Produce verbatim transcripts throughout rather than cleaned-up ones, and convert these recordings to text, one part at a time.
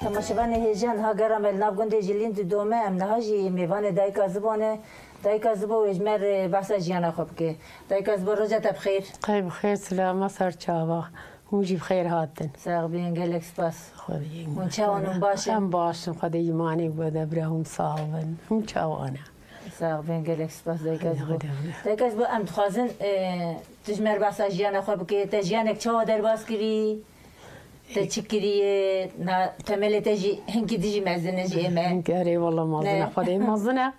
Temaşevanê hêja, niha gera me li nav gundê Jilîn didome, em niha jî mêvanê dayika Zibo ne. Dayika Zibo, wê ji me re behsa jiyana xwe bike. Dayika Zibo, roja te bi xêr. Qey bi xêr, silama ser çava. Hûn jî bi xêr hatin. Sax bin, gelek spas. Xwedê Hûn çawan, hûn baş in? Em baş in, Xwedê îmanê we de bira hûn sax bin. Hûn çawan e? Sax bin, gelek spas dayika Zibo. Xwedê, Xwedê. Dayika Zibo, em dixwazin, e, tu ji me re behsa jiyana xwe bike. Te jiyanek çawa derbas kirî? Te çi kiriye? Na, temelê te jî hinkî dijî mezin e ji ê me. Hinkî, erê, wela mezin e. Ne? Xwedê mezin e.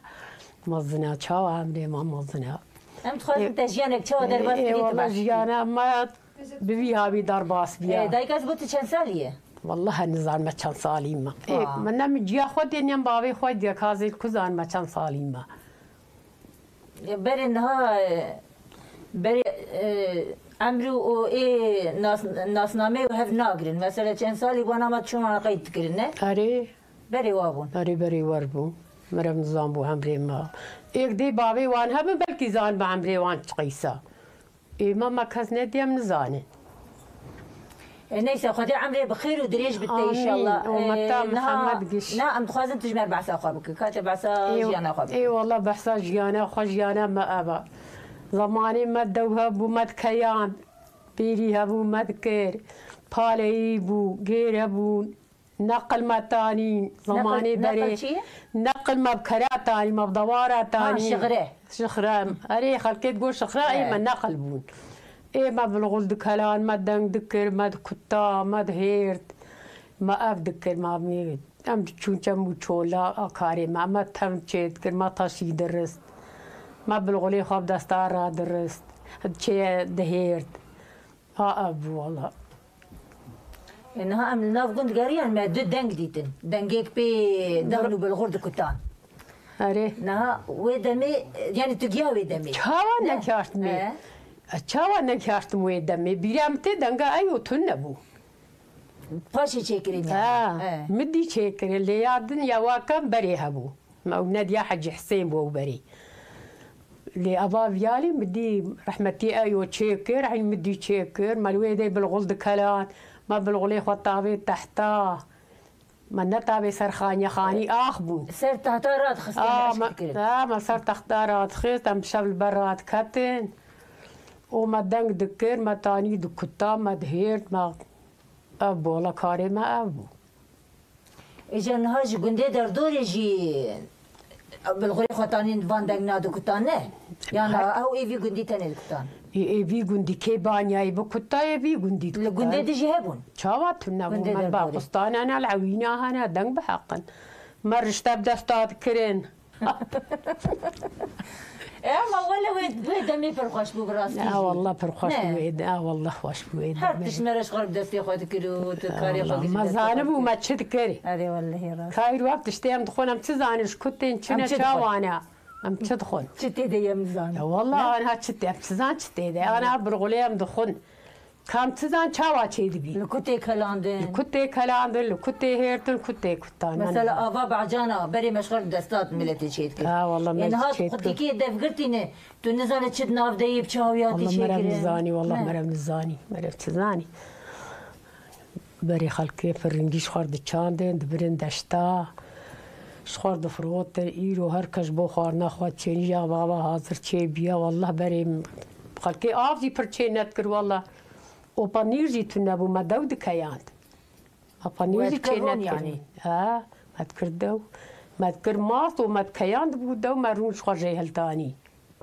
Mezin e, çawa emrê me mezin e. Em dixwazin te jiyanek çawa derbas kirî, tu wela behs bikî. Jiyana me bi vî havî derbas biya. E, dayika Zibo, tu çend salî ye? Wela nizanim me çend salî me. E, Wa. Min ne min ciya xwe dê, ne min bavê xwe dê, ka zêr ku zanim me çend salî me. Berê niha, e, berê, e, emrû û ê nas-, nasnameyê û hev nagirin. Mesela çend salî bû, ana me çûn wana qeyd dikirin, ne? Erê. Berê wa bûn. Erê, berê wer bû. Meriv nizan bû emrê me. Êk dê bavê wan hebin, belkî zan bi emrê wan çi qeysa. Ê me, me kes nedî, em nizanin. E, neyse, Xwedê emrê bi xêr û dirêj bide, Amîn. Înşallah. Ummeta E, niha, Mihemed giş. Na, em dixwazin tu ji me re behsa xwe bike. Ka te behsa Ê, jiyana xwe bike. Ê, wela behsa jiyana xwe, jiyana me ev e. Zemanê me dew hebû, me dikeyan. Pêrî hebû, me dikir. Paleyî bû, gêr hebûn. Neqil me tanîn, Neqil, zemanê neqil berê. Çi ye? Neqil me bi kera tanî, me bi dewara Ha, tanî. Şixre. Şixre. Erê, xelkê digot şixre, ê He. Me neqil bûn. Ê me bilxul dikelan, me deng dikir, me dikuta, me dihêrt. Me ev dikir, me mê-, em diçûn çem û çola a karê me, me tev çê dikir, me taşî dirist. Me bilxulê xwe bi desta radirist. Çê dihêrt. Ha, ev bû wala. E, niha em li nav gund geriyan, me du deng dîtin. Dengêk pê dehn û bilxur dikutan. Erê. Niha wê demê, yani tu giya wê demê. Çawa Ne? Nekartmê? He. E, çawa nekartim wê demê? Bîra min tê denga eyo tune bû. Paşê çêkirin yani. Ha, He. Min dî çêkirin. Lê ya din ya wakan berê hebû. Me ew nediya Hecî Hisên bû ew berê. Lê eva viyalî min dî rehmetî eyo çêkir, hîn min dî çêkir, me li wê dê bilxul dikelan, me bilxulê xwe tavê tehta, me ne tavê ser xaniye, xanî ax bûn. Ser tehta radixistin, A, meşq me, dikirin. A, me ser texta radixist, em bi şev li ber radiketin. Û me deng dikir, me tanî dikuta, me dihêrt, me ev bû, wela karê me ev bû. Îja niha ji gundê derdorê jî bilxurê xwe tanîn van deng nadikutan, ne? Yan Ha. ew ê vî gundî tenê dikutan? Ê, ê vî gundî kê banyayê bikuta, ê vî gundî Li dikutan. Gundê dijî hebûn? Çawa tune bû? Gundê Me derborê. Baqustana ne, li ewîna hene, deng biheqin. Me rişte bi desta dikirin. E, ama wele wê, wê demê pir xweş bû, bi rastî Ya jî. Wallah, pir xweş Ne? Bû wê de, ya wallah, xweş bû wê Her demê. Tişt me re ji xwe bi destê xwe dikir û tu Ya karê xwe wallah, gişt me bi destê xwe zanibû dikir. Me çi dikir. Erê, wellehî rast. Kayr wek tiştê em dixwin, em çi zanin, ji ku tên, çi Em ne, çi dixwin? Çawan e. Em çi dixwin? Çi tê de em zanin. Ya wallah, Ne? Anha çi tê, em çi zan çi tê de. Anha birxulê em dixwin. Kam çi zan çawa çêdibî? Li ku tê kelandin? Li ku tê kelandin, li ku tê hêrtin, ku tê kutan. Mesela ava bacana, berê meşxer destat miletê çêdikir. Ha, wallah, me Ê, niha çêdikir. Xwedîkê devgirtî ne, tu nizane çi di nav de yê, bi çi hawiyatî Wallah, merem çêkirin. Nizanî, wallah, Ne? Merem nizanî, merem çi zanî. Berê xelkê firingî ji xwar diçandin, dibirin deşta. Ji xwar difirotin, îro her kes ji bo xwarina xwe çêniya bava hazir çêbiya. Wallah, berê xelkê av jî pir çê nedikir, wallah. Û panîr jî tune bû, me dew dikeyand. Me panîr jî çê nedikir. Ha, me dikir dew. Me dikir mast û me dikeyand bû dew, me rûn ji xwe jê hiltanî.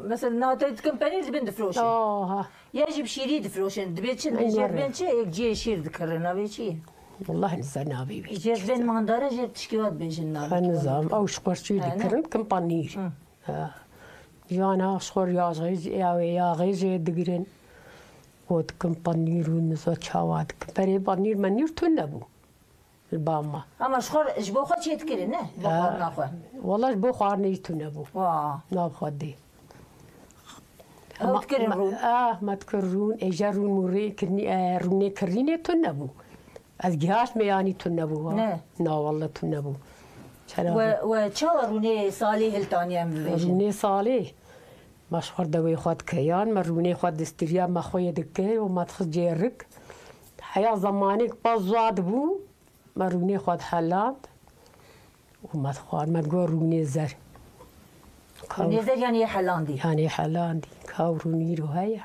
Mesela, na te dikin penîr dibin difroşin. Aha. Ya jî bi şîrî difroşin. Dibê çi? Jê dibên çi? Êk cihê şîr dikirin. Navê çi? Wallah, nizam navê wê. Jê dibên mandare, jê tişkî wa dibêjin navê. Ha, nizam. Ew ji xwe şîr dikirin, dikin panîr. Hı. Ha. Yan ha, ji xwe ya xêz, ya wê ya xêzê digirin. Got dikim panîr û niza çawa dikim. Berê panîr menîr tune bû. Li ba me. Ama ji xwe, ji bo xwe çê dikirin, ne? Bo xwarina xwe. Wala ji bo xwarinê jî tune bû. Wa. Nav xwe dê. Ew dikirin rûn. Ah, me dikir rûn. Êja rûn mûrê kirnî, e, rûnê kirînê tune bû. Ez gihaşt me yanî tune bû, wa. Ne. Na, walla tune bû. Çera We, bû? We çawa rûnê salê hiltaniye em bibêjin? Rûnê salê. Me ji xwe dewê xwe dike. Yan me rûnê xwe distiriya me xwe yê dike û me dixist cêrik. Heya zemanêk pa zwa dibû. Me rûnê xwe diheland û me dixwar, me digot rûnê zer. Rûnê zer yanî yê helandî. Yanî helandî. Ka rûnî îro heye.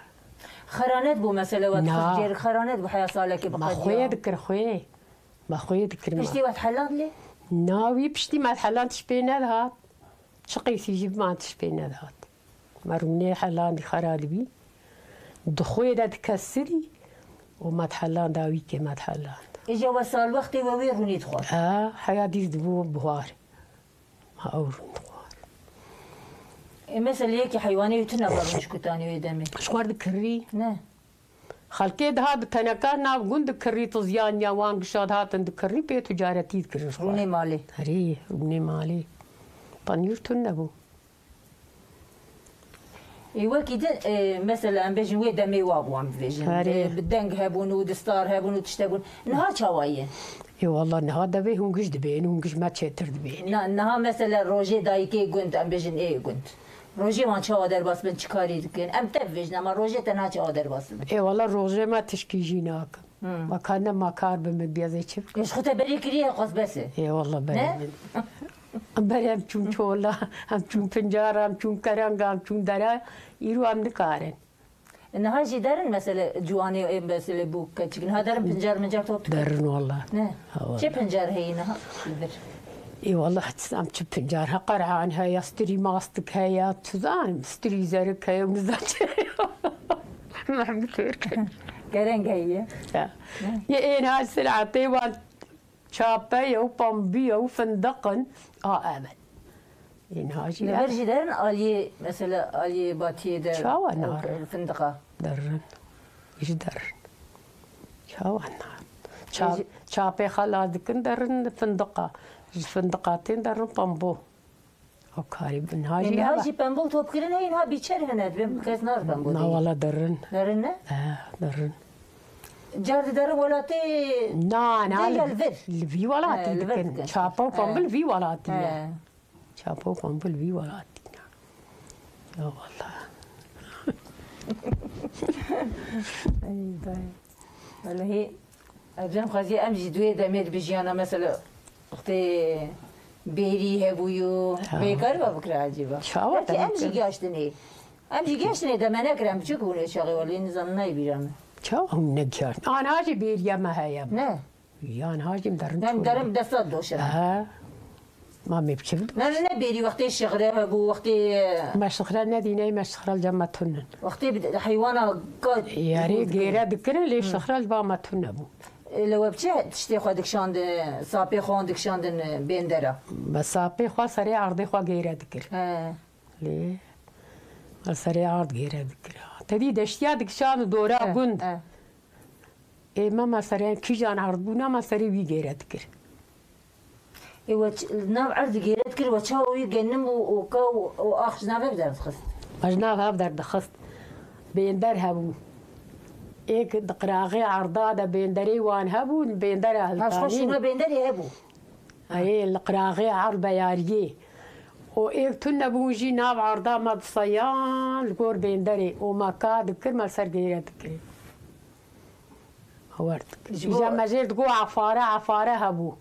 Xeranet bû mesela we dixist jêr, xeranet bû heya salekê bi qediya. Me xwê dikir xwê. Me xwê dikir me. Piştî we diheland lê? Na wî piştî me diheland tişt pê nedihat. Çi qeysî jî biman tişt pê nedihat. Me rûnê helandî xera dibî. Di xwê de dikesirî û me dihelanda wî kê me dihelanda. Îja we salwextê we wê rûnî dixwar? Ha, heya dîs dibû buhar. Me ew rûn dixwar. Ê, mesela yekî heywanê wî tune xwe rûn ji kutanî wê demê? Ji xwe dikirî. Ne. Xelkê dihat bi teneka nav gund dikirî, tiziyan ya wan gişa dihatin dikirî, pê ticaretî dikirin ji xwe. Rûnê malê. Herê, rûnê malê. Panîr tune bû. Ê, wekî din, e, mesela, em bêjin wê demê wa bû, em bibêjin. Erê. E, bi deng hebûn û di star hebûn û tişt hebûn. Niha çawa ye? Ê, wala niha devê hûn giş dibên, hûn giş me çêtir dibên. Na, niha mesela rojê dayikê gund, em bêjin ê gund. Rojê wan çawa derbas bin, çi karî dikin? Em tev bêjin, ama rojê te niha çawa derbas bin? Ê, wala rojê me tişkî jî nakin. Hmm. Ma ka ne ma kar bi min bîya zê çi bikim? Ji xwe te berê kiriye, xwest bes e. Ê, wala berê min. Berê em çûn çola, em çûn pincara, em çûn kerenga, em çûn dera, îro em nikarin. Niha jî derin mesele ciwanê, ê, mesele bû keçik. Niha derin pincar mincar top dikin. Derin wala. Ne? Ha, wala. Çi pincar heyî niha li vir? Ê, wala, em çi pincar, ha qerhan heye, stirî mastik heye, tu zanim, stirî zerik heye, û niza çi heye. Mehmûd Hêrkin. Kereng heye. Ya. Ne? Yê ên her silatê wan çape ye û pambî ye û findiq in. A, evet. Ên ha jî. Li vir jî derin aliyê, mesela aliyê batiyê de. Çawa nar? Findiqa. Derin. Jî derin. Çawa nar? Ça-, Jî çapê xelas dikin derin findiqa. Ji findiqa tên derin pambo. O karî bin ha jî. Niha jî pembol top kirin, hey, niha bîçer hene, dibên kes nar pembol. Na wala derin. Derin ne? He, derin. Car di derin welatê. Na, na, li, li vî welatî dikin. Çapa û pembol vî welatî ye. He. Çapa û pembol vî welatî ne. Ya wala. Ey, day. Wellehî, Ercan xwezî em jî di wê demê dibijiyana, mesela, wextê bêrî hebûyo, ha, bêkar va bikira ecêba. Çawa. Belkî em jî gihaştinê. Em jî gihaştinê, deme nekir, em biçûk bûn wê çaxê, welê nizanim nayê bîra min. Çawa hûn negihaştin? Ana jî bêriya me heye. Ne? Yan ha jî em derin. Em derin desta doşe. Ha. Ma me biçim. Ne, ne, ne bêrî wextê şixre hebû, wextê, e, me şixre nedîne, me şixre li cem me tune. Wextê bi heywana ka. Yarê gêre dikirin, lê şixre li ba me tune bû. E, le we bi çi tiştê xwe dikişandin, sapê xwe dikişandin, e, bêndera? Me sapê xwe serê erdê xwe gêre dikir. He. Lê me serê erd gêre dikir. Tedî deştiya dikişand dora gund. He, he. Ê me, me serê kîjan erd bûna, me serê wî gêre dikir. Ê we ç-, li nav erd gêre dikir, we çawa wî genim û, û ka û, û ax ji nav hev derdixist? Me ji nav hev derdixist. Bênder hebû. Êk di qiraxê erda de bênderê wan hebûn, bêndera hiltanîn. Ha, ji xwe şûna bênderê hebû. Erê, li qiraxê erd beyariyê. Û êk tune bûn jî nav erda me diseyan li gor bênderê. Û me ka dikir, me ser gêre dikir. Wer dikir. Ji bo. Îja me jê digot efare, efare hebû.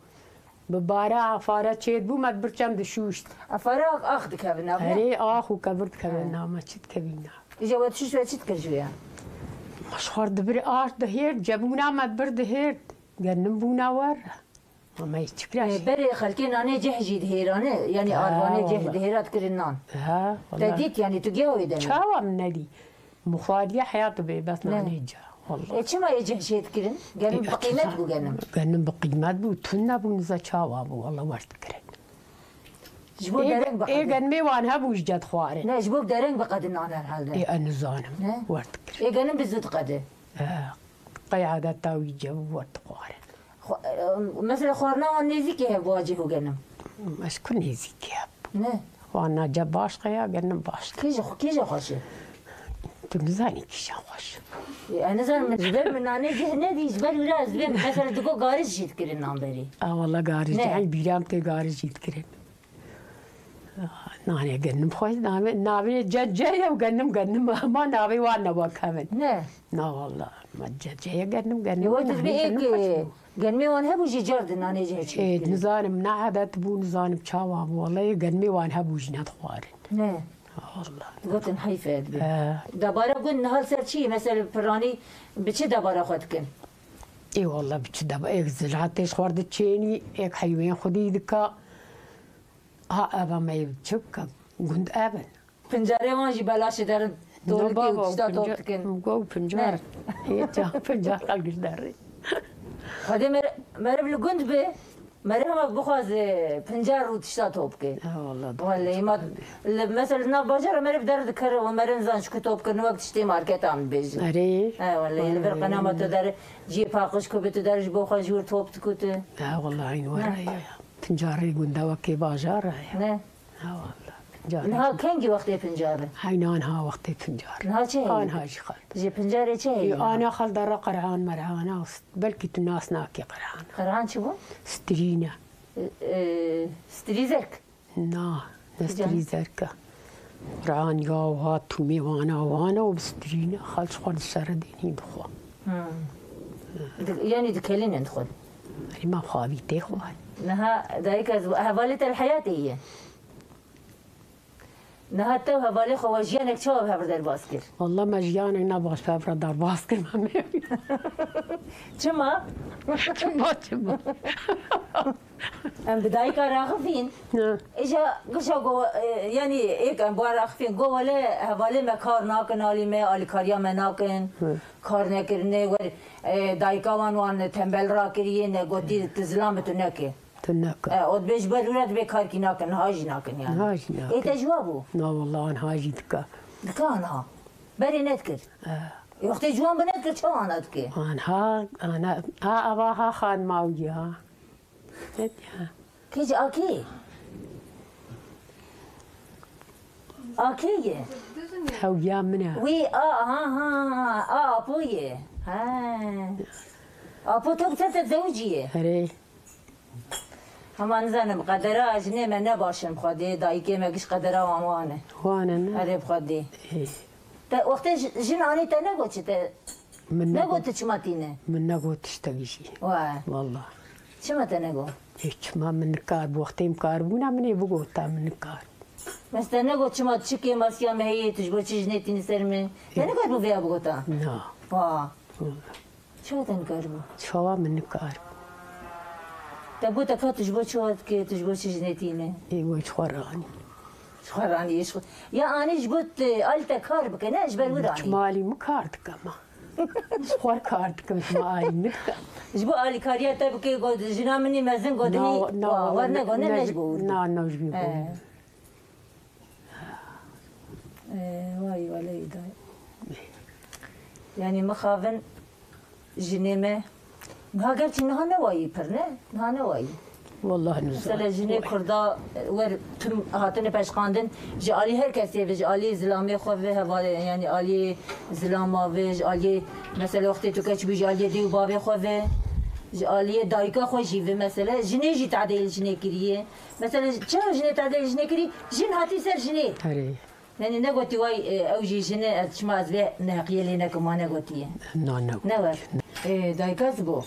Bi bare efare çêdibû, me dibir çem dişûşt. Efare ax, ax dikevin nav, ne? Erê, ax û kevir dikevin nav, me çi dikevî nav. Îja we dişûşt, we çi dikir ji wê ya? Me ji xwe dibir ax dihêrt, cebûna me dibir dihêrt. Genim bûna wer. Ama hiç fikra. E, berê xelkê nanê cih jî dihêrane, yanî arvanê cih dihêra dikirin nan. Ha, wala. Te dît, yanî tu giya wê demê? Çawa min nedî? Min xwariye heyat bê, bes nanê ca. Wala. E, çima ê cih jê dikirin? Genim bi qîmet bû genim. Genim bi qîmet bû, tune bû, niza çawa bû, wala wer dikirin. Ji bo dereng bi qedin. Ê genmê wan hebû ji ced xwarin. Ne, ji bo dereng bi qedin nan herhalde. Ê, ez nizanim. Ne? Wer dikirin. Ê genim bi zû diqedi. E, qey adeta wî cebû wer dixwarin. Xwe-, e, mesela xwarina wan nêzîkî hebû a cih û genim? Ez ku nêzîkî hebû? Ne. Xwarina ce baş xeya, genim baş. Kî ji xwe, kî ji xweş e? Tu nizanî kîjan xweş e. E, ez nizanim, min ji ber min nanê cih nedî, ji ber wira ez dibêm, mesela digo garij jî dikirin nan berî. A, wala garij, ne? Ey bîra min tê garij jî dikirin. Nanê genim xweş, navê, navê cece ye û genim genim, ma navê wan ne wek hev in. Ne. Na walla, ma cece ye genim genim. Ê, we tu dibê êk, genmê wan hebû jî car di nanê jê çêkir. Ê, nizanim ne edet bû, nizanim çawa bû. Wallahî genmê wan hebû jî nedixwarin. Ne. Ha, walla. Gotin heyf e dibê. He. Debara gund niha li ser çi? Mesela piranî bi çi debara xwe dikin? Ê walla bi çi deba-, êk ziraetê ji xwe diçênî, êk heyvên xwedî dika. Ha, eva me çi bike? Gund ev in. Pincarê wan jî belaş e derin. No tolikê û baba, tişta top pincar, dikin. Go pincar. Ne. Yê ca pincar xelk ji derê. Xwedê mer-, meriv li gund be, meriv hema bixwaze pincar û tişta top ke. Ha, walla, Wallahî, ma li, mesela li nav bajara meriv der dikir û meriv nizan ji ku top kirin, wek tiştê marketan dibêjin. Erê. He, wallahî, li vir qenama tu der cihê paqij ku bi tu der ji bo xwe ji wir top dikute. Ha, wallahî, were ya. Pincarê gundewekê bajar e. Ne. Ha, walla, pincar. Niha kengî wextê pincar e? Heyna niha wextê pincar. Niha çi heye? Anha jî xalt. Ji pincarê çi heye? Ana xal dara qerhan merhana, belkî tu nas nakî qerhan. Qerhan çi bû? Strîne. E, e, strî zerk? Na, ne strî zerk e. Qerhan ya wiha tûmê wana wana û bi strîne xal ji xwe dişeridin hîn dixwe. Hmm. Di-, yanî dikelînin xwe. Rîma xwe avî tê xwe. Niha dayika ez hevalê te li heyatê ye? Niha te û hevalê xwe we jiyanek çawa bi hev re derbas kir? Walla me jiyanek ne baş bi hev re derbas kir, me mê. Çima? Çima, çima? Em bi dayika raxifîn. Ne. Îja gişa go, e, yanî êk em bi wan raxifîn. Go wele hevalê me kar nakin alî me, alîkariya me nakin. Hı. Kar nekirinê wer, e, dayika wan wan tembel rakiriye, ne gotî tu zilam bi tu neke. Tu neke. E, o dibê ji ber wira dibê karkî nakin, niha jî nakin yani. Niha jî nakin. Ê te ji wa bû? Na walla, anha jî dike. Dike anha. Berê nedikir. E. Wextê ji wan bi nedikir, çawa ana dike? Anha, ana, a, ava ha xanima wî ya. Ket ya. Kê ji a kê? A kê ye? Hewya min e. Wî a, ha, ha, ha, a apo ye. Ha. Apo te bi te tezewicî ye. Erê. Hema nizanim, qedera jinê me ne baş in Xwedê, dayikê me giş qedera wan wan e. Wan e ne? Erê bi Xwedê. Ê. Te, wextê ji-, jin anî te negot çi te? Min negot. Negot tu çima tîne? Min negot tiştek jî. Wa. Walla. Çima te negot? Ê, çima min nikar bû? Wextê min kar bûna min ê bigota min nikar. Mes te negot çima çi kêmasiya me heye, tu ji bo çi jinê tînî ser min? Te Ê. Negot bû vêya bigota? Na. Wa. Walla. Çawa te nikaribû? Çawa min nikaribû? Te got te ka tu ji bo çi wa dikê, tu ji bo çi jinê tîne? Ê, we ji xwe re anî. Ji xwe re anî, ji xwe. Ya anî ji bo te, alî te kar bike, ne ji ber wira anî. Çima alî min kar dike ma? Ji xwe re kar dikim, çima alî min dike? Ji bo alîkariya te bike, got, jina min î mezin got, na, hî, na, wa, wala, wer ne, nego, ne, ne, ne ji bo wir. Na, na, ji bo wir. He. Ee, vay, wele îdayê. Yani mixabin jinê me. Niha gerçî niha ne wayî pir ne? Niha ne wayî. Wallah nizam. Mesela jinê Kurda, e, wer tim hatine peşqandin, ji alî her kesê ve, ji alî zilamê xwe ve, hevalê, yani alî zilama ve, ji alî mesela wextê tu keç bû, ji alî dê û bavê xwe ve, ji alî dayika xwe jî ve mesela, jinê jî tadê jinê kiriye. Mesela, çawa jinê tadê jinê kirî? Jin hatî ser jinê. Erê. Yani negotî way, e, ew jî jin e, ez çima ez vê neheqiyê lê nekim, ma negotiye. Na, ne. Ne wer. E, dayika ez bû.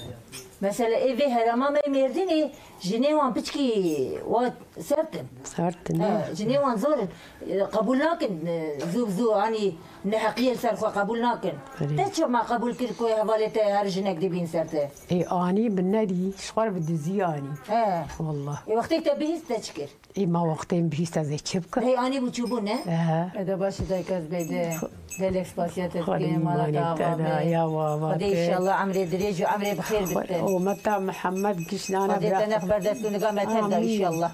Mesela, ê vê herama me Mêrdînê, jinê wan piçkî wa sert in. Sert in, ne? E, jinê wan zor in. E, qebûl nakin, e, zû bi zû, anî neheqiyê li ser xwe qebûl nakin. Erê. Te çima qebûl kir ku hevalê te her jinek dibîn ser te? Ê, anî min nedî, ji xwe re bi dizî anî. He. Wallah. Ê, wextê te bihîst te çi kir? Ê, ma wextê min bihîst ez ê çi bikim? Hey, anî bû çûbû ne? Ehe. E de baş e dayika ez bêde. Gelek spasiya te dikim, mala te ava be. Ya ava be. Xwedê înşallah emrê dirêj û emrê bi xêr bidin. Ummeta Mihemed gişt nane bira. Xwedê te nexwe ber dest û niga me ter da înşallah.